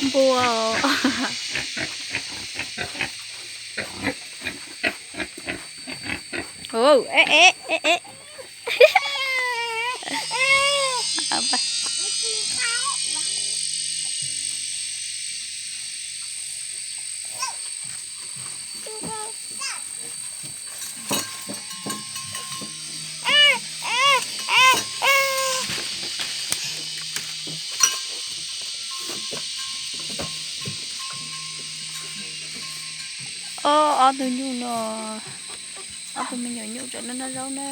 Npua. Ob, ob tug nyuj no, ob tug me nyuam nyuj tseem noj noj zaub na.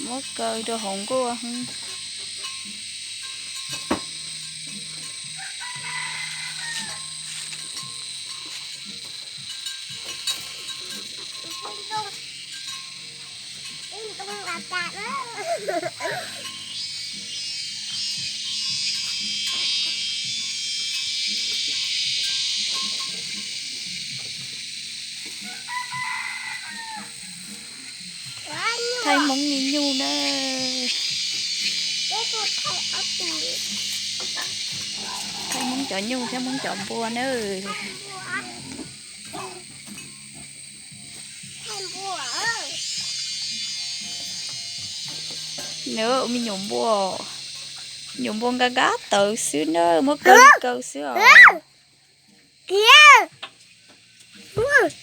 Muab kaw rau hauv nkuaj. Thaij Hmoob me nyuj na. Thaij Hmoob cov nyuj thiab Hmoob cov npua na. Nws me nyuam npua, nyuam npua nkag nkag tawv xwb na, muab kaw li kaw xwb os.